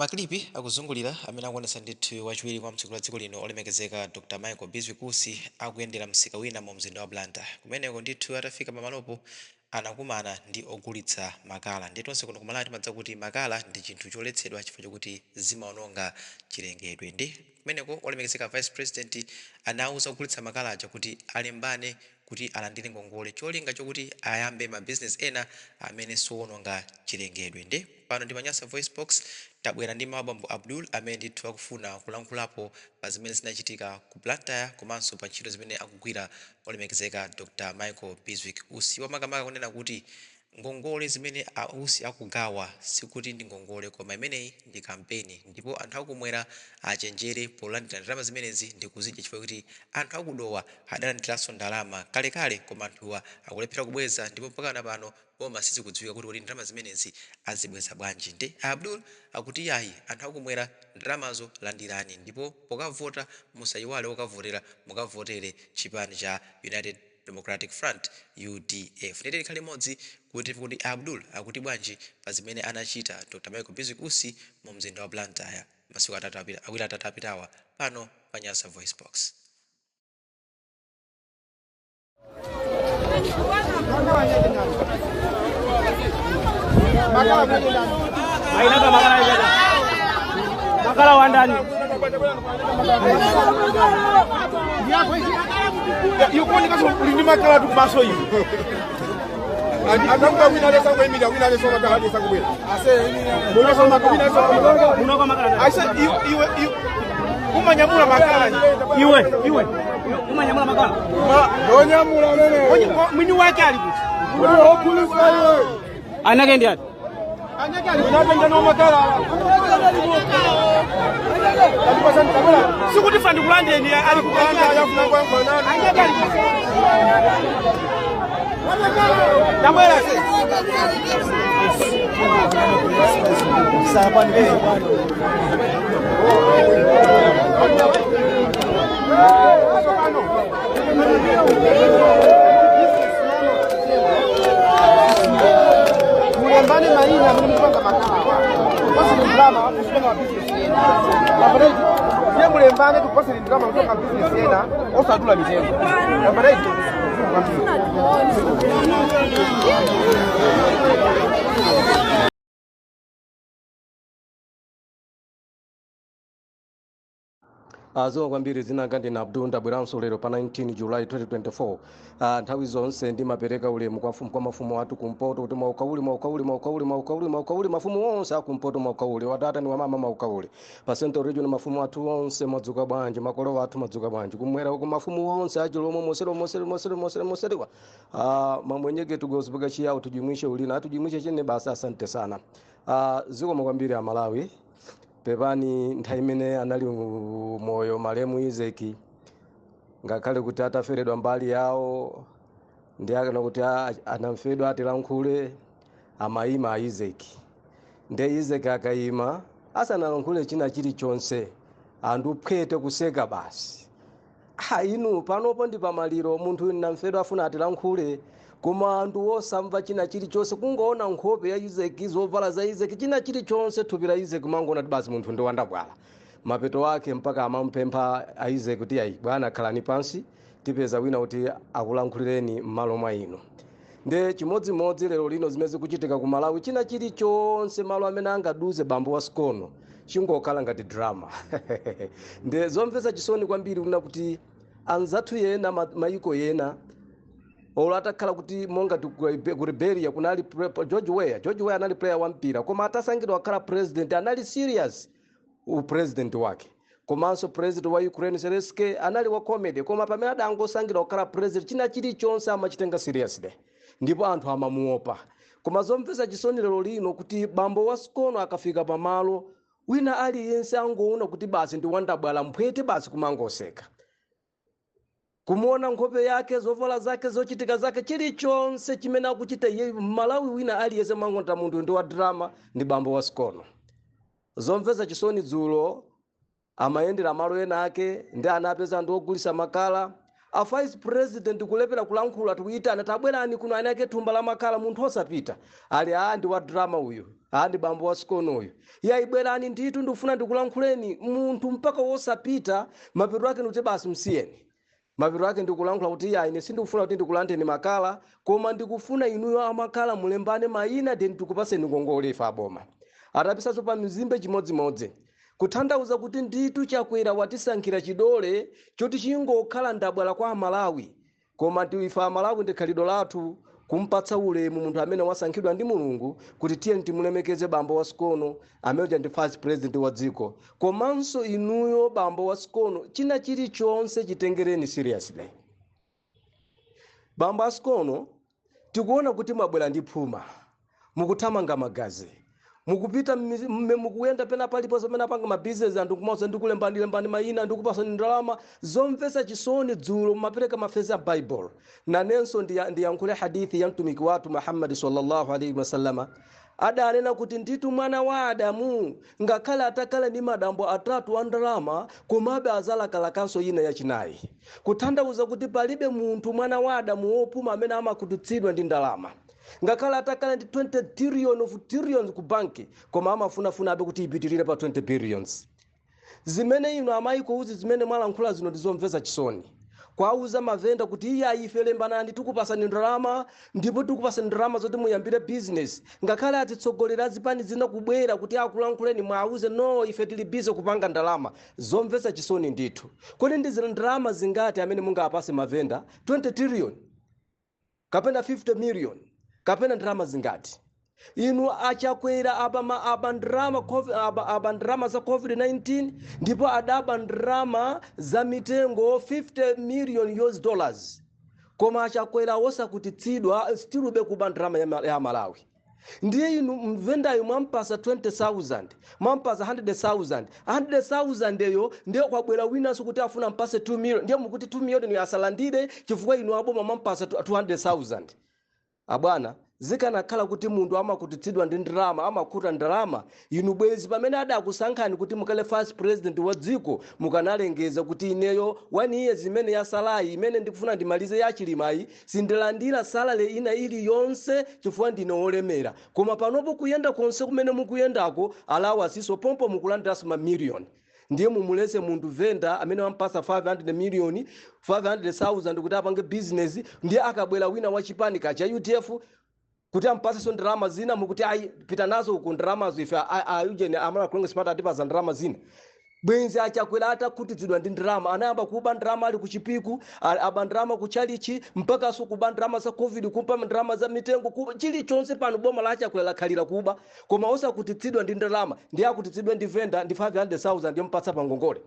Makilipi akuzungulira amene akuonetsa ndithu wachiwiri kwa mtsogoleri wa dziko lino olemekezeka Dr Michael Bizwick Usi akuyendera msika wina mu mzinda wa Blantyre. Kumeneko ndithu atafika pamalopo anakumana ndi ogulitsa makala. Ndiye tonse kuno ku Malawi timadziwa kuti makala ndi chinthu choletsedwa chifukwa chokuti zimaononga chilengedwe. Ndiye kumeneko olemekezeka Vice President anauza ogulitsa makala aja kuti alembane kuti alandire ngongole cholinga chokuti ayambe ma business ena amene siwononga chilengedwe. Nde pano ndi pa Nyasa VoiceBox tabwera ndi mau a bambo Abdul amene ndithu akufuna kulankhulapo pa zimene zinachitika ku Blantyre komanso pa ntchito zimene akugwira olemekezeka Dr Michael Bizwick Usi. Iwo makamaka kunena kuti Ngongole zimene a Usi akugawa sikuti ndi ngongole koma imeneyi ndi kampeni ndipo anthu akumwera achenjere polandira ndalama zimenezi ndikuzidya chifukwa choti anthu aku Dowa adalandiranso ndalama kalekale koma anthuwa akulephera kubweza ndipo mpakana pano boma sizikudziwika kuti kodi ndalama zimenezi azibweza bwanji nde a Abdul akuti iyayi anthu akumwera ndalamazo landirani ndipo pokavota musayiwale okavotera mukavotere chipani cha United Democratic Front, udf. Ndiye tikhale limodzi kuti timve kuti a Abdul akuti bwanji pa zimene anachita Dr Michael Bizwick Usi mu mzinda wa Blantyre masiku atatu apita, awiri atatu apitawa pano pa Nyasa VoiceBox. Makala wandani? Ikuonekaso uli ndi makala tu kumaso iwe. Atakuba wina alesa kuimira wina alesa makala alesa kubwera. Munaso makala wina alesa kubwera. Munoko makala ndani? Aise iwe iwe iwe umanyamula makala. Iwe, iwe. Umanyamula makala. Ndonyamula amene. Mwini wake ali kuti? Okulisa iwe. Anake ndi ati? Sikuti fa ndikulandeni ali Anake ali kuti? Tabwera. Mulembane maina amene mukupanga makala kupaseni ndalama kuzipanga mabizinesi ena apateji ndiye mulembane tikupaseni ndalama kupanga mabizinesi ena osadula mitengo apateji. Zikomo kwambiri. Dzina langa ndine Abdul, ndabweranso lero pa 19 July 2024. Nthawi zonse ndimapereka ulemu kwa mafumu athu kumpoto kuti mwaukauli mwaukauli mwaukauli mwaukauli mwaukauli mafumu onse akumpoto mwaukauli watata ni wamama mwaukauli pa Central Region mafumu athu onse mwadzuka bwanji makolo athu mwadzuka bwanji kumwera uku mafumu onse achilomwe mosere mosere mosere mosere moserewa mamwenyeke tugozipika chiyawo tujimwishe ulina atujimwishe chene basi asante sana. Zikomo kwambiri amalawi. Pepani, nthawi imene anali moyo malemu Izeki, ngakhale kuti ataferedwa mbali yawo ndi akana kuti anamfedwa atilankhule, amayima a Izeki. Nde Izeki akayima asanalankhule china chilichonse, anthu phwete kuseka basi. Ha inu, panopo ndi pamaliro, munthu namfedwa afuna atilankhule, koma anthu osamva china chilichonse, kungoona nkhope ya Izeki, zovala za Izeki, china chilichonse, thupi la Izeki, mangoona kuti basi munthu ndi wandabwala. Mapeto ake mpaka amamupempha a Izeki kuti ayi bwana, khalani pansi, tipeza wina kuti akulankhulireni m'malo mwa inu. Nde chimodzimodzi lero lino zimene zikuchitika ku Malawi, china chilichonse malo amene angaduze bambo wa sikono chingokhala ngati drama. Nde zomvetsa chisoni kwambiri kunena kuti anzathu yena mayiko yena olo atakhala kuti monga ku Liberia kunali George Weah. George Weah anali player wa mpira, koma atasankhidwa kukhala president anali serious upresident wake. Komanso president wa Ukraine Zelensky anali wa comedy, koma pamene adangosankhidwa kukhala president china chilichonse amachitenga seriously ndipo anthu amamuopa. Koma zomvetsa chisoni lero lino kuti bambo wa sikono akafika pamalo wina aliyense angoona kuti basi ndi wandabwala, mphwete basi kumangoseka, kumuona nkhope yake, zovala zake, zochitika zake, chilichonse chimene akuchita iye, Malawi wina aliyense mangonta munthu ndi wa drama, ndi bambo wa sikono. Zomvetsa chisoni, dzulo amayendera malo ena ake ndi anapeza anthu ogulitsa makala. A vice president kulepera kulankhula, tikuyitana, "Tabwerani kuno ani ake thumba la makala," munthu osapita. Ali a ndi wa drama uyu, a ndi bambo wa sikono uyu. Iye, "Ibwerani ndithu, ndikufuna ndikulankhuleni." Munthu mpaka wosapita. Mapeto ake ndikuti basi, msiyeni. Mapeto ake ndikulankhula kuti, "Iya, ine sindikufuna kuti ndikulandeni makala, koma ndikufuna inuyo amakala mulembane mayina, then tikupaseni ngongole ife aboma." Atapisanso pa mzimbe chimodzimodzi. Kutanthauza kuti ndithu Chakwera watisankhira chidole choti chingokhala ndabwala kwa Amalawi. Koma ndi ife Amalawi, ndi khalidwe lathu kumpatsa ulemu munthu amene wasankhidwa ndi Mulungu, kuti tiye timulemekeze bambo wa sikono amene uja ndi vice president wa dziko. Komanso inuyo bambo wa sikono, china chilichonse chitengereni seriously. Bambo asikono, tikuona kuti mwabwera ndi phuma, mukuthamanga magazi, mukupita mukuyenda pena paliponse pamene apanga mabizinesi anthu, kumaza ndikulembani lembani mayina, ndikupasani ndalama. Zomvetsa chisoni. Dzulo mumapereka mavesi a Bible. Nanenso ndiyankhule hadithi ya mtumiki wathu Muhammadi sallallahu alaihi wasallama. Adanena kuti ndithu mwana wa Adamu ngakhale atakhala ndi madambo atatu a ndalama, komabe azalakalakanso ina yachinayi. Kutanthauza kuti palibe munthu mwana wa Adamu wopuma amene amakhutitsidwa ndi ndalama. Ngakhale atakhala ndi 20 trillion of trillions ku banki, koma amafunafunabe kuti ipitirire pa 20 billions. Zimene inu amayiko uzi zimene mwalankhula zino ndizomvetsa chisoni. Kwauza mavenda kuti, "Iya, ife lembanani, tikupasani ndalama, ndipo tikupasani ndalama zoti muyambire business." Ngakhale atitsogolera zipani zina kubwera kuti akulankhuleni, mwauze, "No, ife tili busy kupanga ndalama." Zomvetsa chisoni ndithu. Kodi ndi ndalama zingati amene mungapase mavenda? 20 trillion kapena 50 million kapena ndalama zingati? Inu Achakwera, aba, aba ndalama aba ndalama za COVID-19, ndipo adaba ndalama za mitengo 50 million US dollars, koma Achakwera wosakutitsidwa, still be kuba ndalama ya Malawi. Ndiye inu mvendayo mwampasa 20,000, mwampasa 100,000, 100,000 eyo. Ndiye kwabwera winanso kuti afuna mpase 2 million, ndiye mukuti 2 million asalandire chifukwa inu aboma mwampasa 200,000. Abwana, zikanakhala kuti munthu amakutitsidwa ndi ndalama, amakhuta ndalama, inu bwezi pamene adakusankhani kuti mukhale vice president wa dziko, mukanalengeza kuti, "Ineyo one year zimene yasalayi, imene ndikufuna ndimalize yachilimayi, sindilandira salary ina iliyonse chifukwa ndine wolemera." Koma panopo kuyenda konse kumene mukuyendako, alawasiso pompo mukulandiranso mamiliyoni. Ndiye mumulese munthu venda amene wampasa 500 million, 500,000 kuti apange business, ndiye akabwera wina wachipani kacha UDF kuti ampasenso ndalama zina, mukuti, "Ayi, pita nazo uku ndalamazo, ife ayujeni amala Congress Party atipasa ndalama zina." Bwenzi Achakwera atakhutitsidwa ndi ndalama, anayamba kuba ndalama ali kuchipiku, aba ndalama ku chalichi, mpakanso kuba ndalama za COVID, kuba ndalama za mitengo, kuba chilichonse. Pano boma la Achakwera lakhalira kuba, koma osakutitsidwa ndi ndalama. Ndiye akutitsidwe ndi venda ndi 500,000 yompatsa pangongole?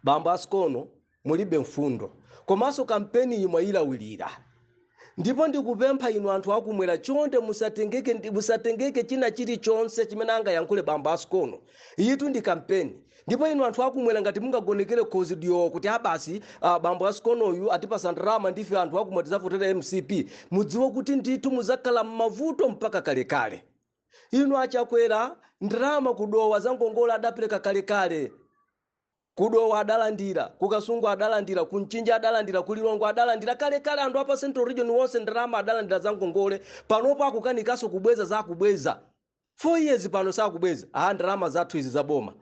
Bambo asikono, mulibe mfundo, komanso kampeni iyi mwayilawirira. Ndipo ndikupempha inu anthu akumwera, chonde musatengeke, musatengeke china chilichonse chimene angayankhule bambo asikono. Iyitu ndi kampeni. Ndipo inu anthu akumwera, ngati mungagonekere khozi diyo kuti abasi bambo asikonoyu atipasa ndalama, ndife anthu akumwera tidzavotera MCP, mudziwe kuti ndithu muzakhala m'mavuto mpaka kalekale. Inu Achakwera, ndalama kudowa za ngongole adapereka kalekale. Kudowa adalandira, kukasungu adalandira, kumchinja adalandira, kulilongwe adalandira kalekale. Anthu apa Central Region wonse ndalama adalandira za ngongole. Panopo akukanikanso kubweza, zakubweza 4 years pano sakubweza. Aha, ndalama zathu izi zaboma.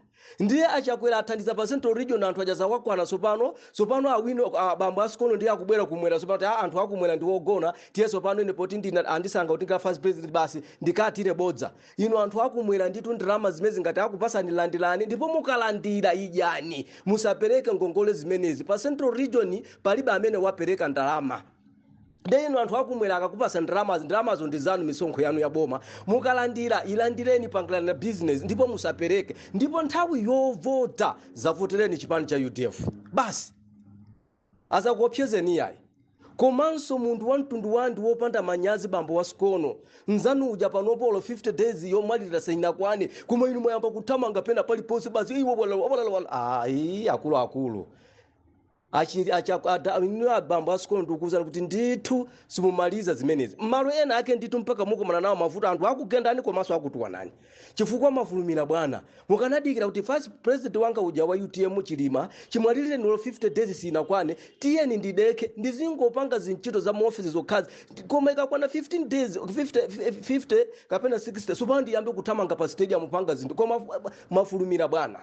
Ndiye Achakwera athandiza pa Central Region, anthu aja zawakwana. Sopano awino bambo asikono ndiye akubwera kumwera sopano kuti, "Ah, anthu akumwera ndi wogona, tiye sopano ine poti ndina andisanga kuti ndika vice president, basi ndikatire bodza." Inu anthu akumwera, nditu ndalama zimene ngati akupasani, landilani, ndipo mukalandira idyani, musapereke ngongole zimenezi. Pa Central Region palibe amene wapereka ndalama. Ndiye inu anthu akumwera, akakupasa ndalamazi, ndalamazo ndi zanu, misonkho yanu ya boma. Mukalandira, ilandireni, pangirani business, ndipo musapereke. Ndipo nthawi yovota zavotereni chipani cha UDF basi, asakuopsezeni yayi. Komanso munthu wa mtundu wandi wopanda manyazi, bambo wa sikono, mzanu uja panopolo 50 days yomwalira seinakwane, koma inu mwayamba kuthamanga pena paliponse basi, iwo wala wala wala. Ayi, akuluakulu. Inu abambo asikono, ndikukuwuzani kuti ndithu simumaliza zimenezi. Mmalo ena ake ndithu mpaka mukumana nawo mavuto, anthu akugendani komanso akutuwanani, chifukwa mafulumira bwana. Mukanadikira kuti vice president wanga uja wa UTM Chilima chimwalirire nilo 50 days sinakwane, tiyeni ndidekhe, ndizingopanga zintchito za muofisi zokhazi, koma ikakwana 15 days, 50, 50 kapena 60, sopano ndiyambe kuthamanga pa stadium panga zinthu. Koma mafulumira bwana.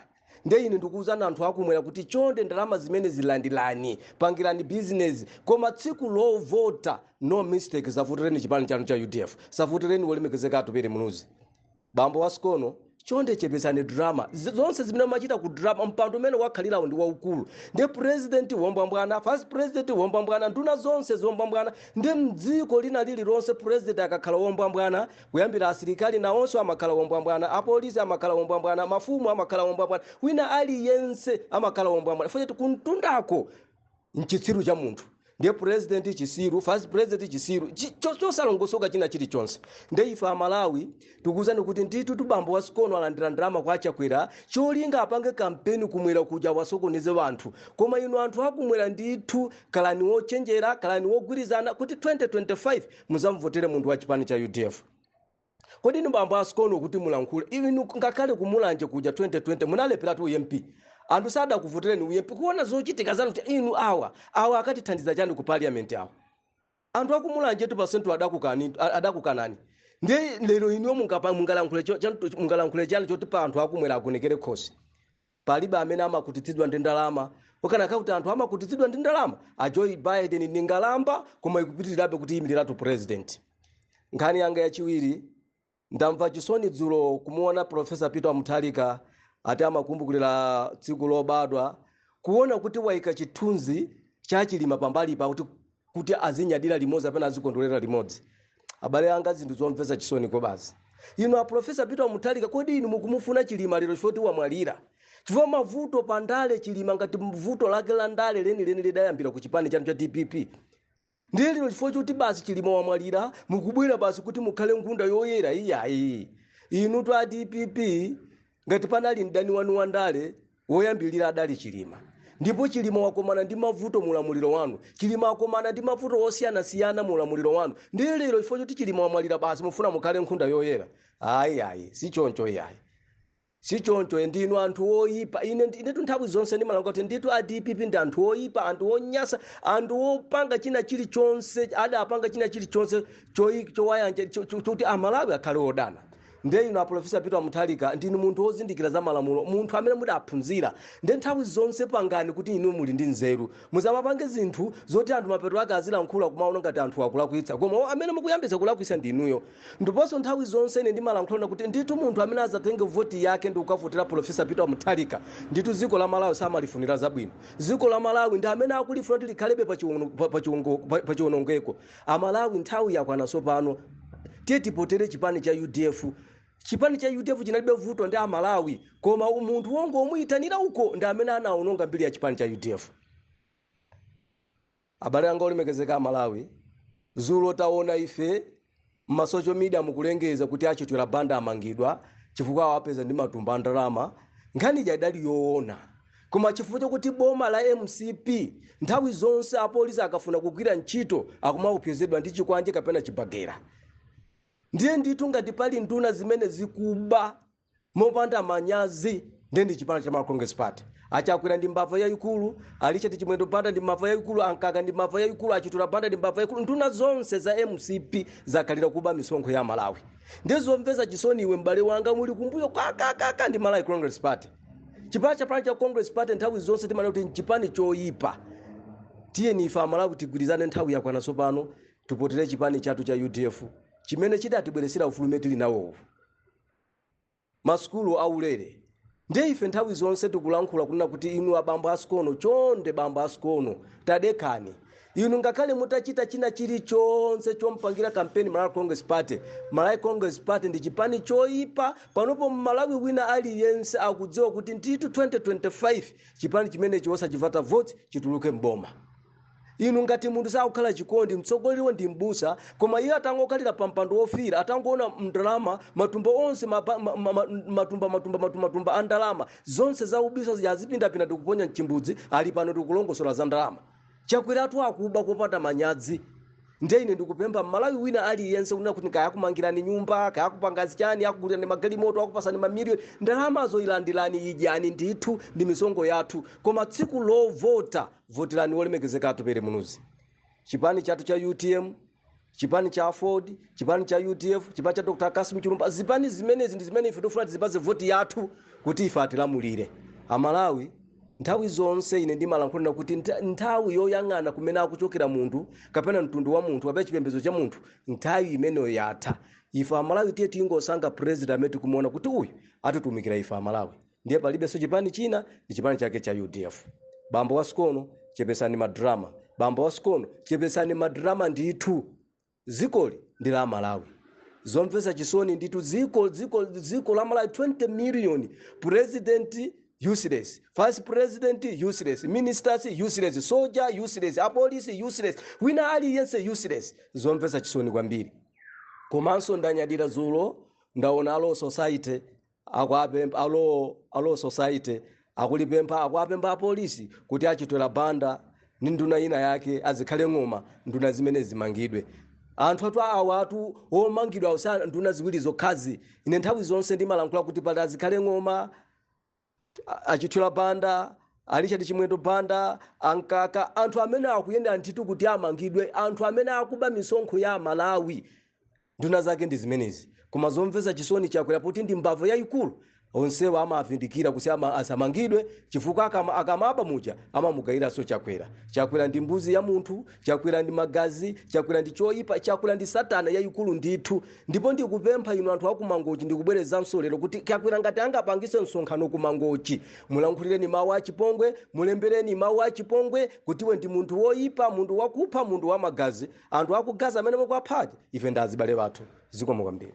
Nde ine ndikuwuzani anthu akumwera kuti chonde, ndalama zimene zilandilani, pangirani business, koma tsiku lovota, no mistake, zavotereni chipani chanu cha UDF, savotereni wolemekezeka Atupele Muluzi. Bambo wasikono, chonde chepesani drama zonse zimene mumachita ku drama. Mpando umene wakhalirawo ndi waukulu, ndi president wombwambwana, vice president wombwambwana, nduna zonse zombwambwana. Ndi mdziko lina lililonse president akakhala wombwambwana, kuyambira asilikali nawonso amakhala wombwambwana, apolisi amakhala wombwambwana, mafumu amakhala wombwambwana, wina aliyense amakhala wombwambwana. Fanyeti kuntundako mchitsiru cha munthu, ndiye president chisiru, vice president chisiru, chosalongosoka china chilichonse. Nde ife Amalawi tikuwuzani kuti ndithu tubambo wasikono alandira ndalama kwa Chakwera, cholinga apange kampeni kumwera kuja, wasokoneze wanthu. Koma inu anthu akumwera, ndithu kalani wochenjera, kalani wogwirizana kuti 2025 muzamvotere munthu wa chipani cha UDF. Kodi inu bambo asikono, kuti mulankhule, inu ngakhale kumulanje kuja 2020 munalepheratu uMP, anthu sadakuvotereni uMP, kuona zochitika zanu kuti inu awa akatithandiza chani ku parliament awa? Anthu akumulanje tu pasentro adakukanani. Ndiye lero inuyo mungalankhule chani choti pa anthu akumwera agonekere khosi? Palibe amene amakutitsidwa ndi ndalama. Ukanakhala kuti anthu amakutitsidwa ndi ndalama, a Joe Biden ndi ngalamba, koma ikupitirirabe kuti imiriratu president. Nkhani yanga yachiwiri, ndamva chisoni dzulo kumuona Professor Peter Mutharika ati amakumbukira tsiku lobadwa, kuona kuti wayika chithunzi cha Chilima pambali pa kuti azinyadira limodzi apena azikondwerera limodzi. Abale anga, zinthu zomvetsa chisoni kobasi. Inu a Professor Peter Mutharika, kodi inu mukumufuna Chilima lero chifukwa wamwalira? Chifukwa mavuto pandale, Chilima ngati vuto lake la ndale lenileni lidayambira ku chipani chanu cha DPP. Ndiye lero chifukwa choti basi Chilima wamwalira, mukubwera basi kuti mukhale nkhunda yoyera? Iyayi, inu tu a DPP, ngati panali mdani wanu wandale woyambilira adali Chilima, ndipo Chilima wakomana ndi mavuto mulamuliro wanu. Chilima akomana ndi mavuto osiyanasiyana mulamuliro wanu. Ndiye lero chifukwa choti Chilima wamwalira, basi mufuna mukhale nkhunda yoyera? Ayi, ayi, si choncho, iyayi, si choncho. Ndinu anthu oyipa. Ine inetu nthawi zonse ndimalanga kuti nditu a DPP ndi anthu oyipa, anthu onyasa, anthu opanga china chilichonse, adapanga china chilichonse chowayanja choti Amalawi akhale odana. Ndiye inu a Professor Peter Mutharika, ndinu munthu wozindikira za malamulo, munthu amene mudaphunzira. Ndiye nthawi zonse pangani kuti inu muli ndi nzeru, musamapange zinthu zoti anthu mapeto ake azilankhula kumaona ngati anthu akulakwitsa, koma amene mukuyambitsa kulakwitsa ndi inuyo. Ndiponso nthawi zonse ine ndimalankhula kuti ndithu munthu amene azatenge voti yake ndi kukavotera Professor Peter Mutharika, ndithu dziko la Malawi samalifunira zabwino. Dziko la Malawi ndi amene akulifuna kuti likhalebe pa chiwonongeko. Amalawi, nthawi yakwana tsopano, tiye tipotere chipani cha UDF. Chipani cha UDF chinalibe vuto ndi Amalawi, koma munthu wongomuyitanira uko ndi amene anawononga mbiri ya chipani cha UDF. Abale anga olemekezeka Amalawi, zulo taona ife mma social media mukulengeza kuti Achitwera Banda amangidwa chifukwa awapeza ndi matumba a ndalama. Nkhani ija idali yoona, koma chifukwa chokuti boma la MCP nthawi zonse apolisi akafuna kugwira ntchito akumaopsezedwa ndi chikwanje kapena chibagera. Ndiye ndithu ngati pali nduna zimene zikuba mopanda manyazi, ndiye ndi chipani cha Malawi Congress Party. Achakwera ndi mbava yayikulu, Alichati Chimwendo Banda ndi mbava yayikulu, Ankaka ndi mbava yayikulu, Achitula Banda ndi mbava yayikulu. Nduna zonse za MCP zakhalira kuba misonkho ya Malawi. Ndiye zomvetsa chisoni, iwe m'bale wanga muli kumbuyo kakakaka ndi Malawi Congress Party, chipani cha Congress Party, nthawi zonse timanena kuti nchipani choyipa. Tiyeni ife Amalawi tigwirizane, nthawi yakwana tsopano, tipotere chipani chathu cha UDF chimene chidatibweresera ufulu umene tili nawowu, masukulu aulere. Ndiye ife nthawi zonse tikulankhula kunena kuti inu abambo asikono, chonde bambo asikono, tadekani. Inu ngakhale mutachita china chilichonse chompangira kampeni Malawi Congress Party, Malawi Congress Party ndi chipani choyipa. Panopo Mmalawi wina aliyense akudziwa kuti ndithu 2025 chipani chimenechi osachivata vote chituluke mboma. Inu ngati munthu sakukhala chikondi, mtsogoleriwo ndi mbusa, koma iye atangokhalira pa mpando wofira, atangoona ndalama, matumba onse, matumba matumba matumba matumba a ndalama zonse zaubisa zipindapinda ndikuponya mchimbudzi, ali pano tikulongosola za ndalama. Chakweratu akuba kopanda manyazi. Ndiye ine ndikupempha Mmalawi wina aliyense kunena kuti kaya akumangirani nyumba, kaya akupanga zichani, akugulirani magalimoto, akupasani mamiliyoni, ndalamazo ilandirani, idyani ndithu, ndi misonkho yathu, koma tsiku lovota voterani wolemekezeka Atupele Muluzi, chipani chathu cha UTM, chipani cha Ford, chipani cha UDF, chipani cha Dr Kasim Chilumba. Zipani zimenezi ndi zimene ife tikufuna tizipatse voti yathu kuti ife atilamulire. Amalawi, nthawi zonse ine ndimalankhulira kuti nthawi yoyang'ana kumene akuchokera munthu kapena mtundu wa munthu kapena chipembedzo cha munthu, nthawi imeneyo yatha. Ife Amalawi tiye tingosankha president amene tikumuona kuti uyu atitumikira ife Amalawi. Ndiye palibenso chipani china, ndi chipani chake cha UDF. Bambo wa Sikono, chepesani madrama. Bambo wa Sikono, chepesani madrama ndithu. Dzikoli ndi la Malawi. Zomvetsa chisoni ndithu, dziko la Malawi, 20 million, president useless, vice president useless, ministers useless, soldier useless, apolisi useless, wina aliyense useless. Zomvetsa chisoni kwambiri. Komanso ndanyadira dzulo ndaona a Law Society akuapempha, a Law Society akulipempha, akuapempha apolisi kuti achitwera banda ndi nduna ina yake azikhale ng'oma, nduna zimene zimangidwe. Anthu atu awa atu omangidwa ausa nduna ziwiri zokhazi. Ine nthawi zonse ndimalankhula kuti pali azikhale ng'oma, achithyola banda, a Richard Chimwendo Banda, ankaka, anthu amene akuyenda ndithu kuti amangidwe, anthu amene akuba misonkho ya Malawi, nduna zake ndi zimenezi. Koma zomvetsa chisoni, Chakwera poti ndi mbava yayikulu, onsewa amavindikira kuti asamangidwe, chifukwa akamaba muja amamugayiranso Chakwera. Chakwera ndi mbuzi ya munthu, Chakwera ndi magazi, Chakwera ndi choyipa, Chakwera ndi satana yayikulu ndithu. Ndipo ndikupempha inu anthu akumangochi, ndikubwerezanso lero kuti Chakwera ngati angapangise msonkhano kumangochi, mulankhulireni mawu achipongwe, mulembereni mawu achipongwe kuti iwe ndi munthu woyipa, munthu wakupha, munthu wamagazi. Anthu akugaza amene mukuwaphaji, ife ndi azibale bathu. Zikomo kwambiri.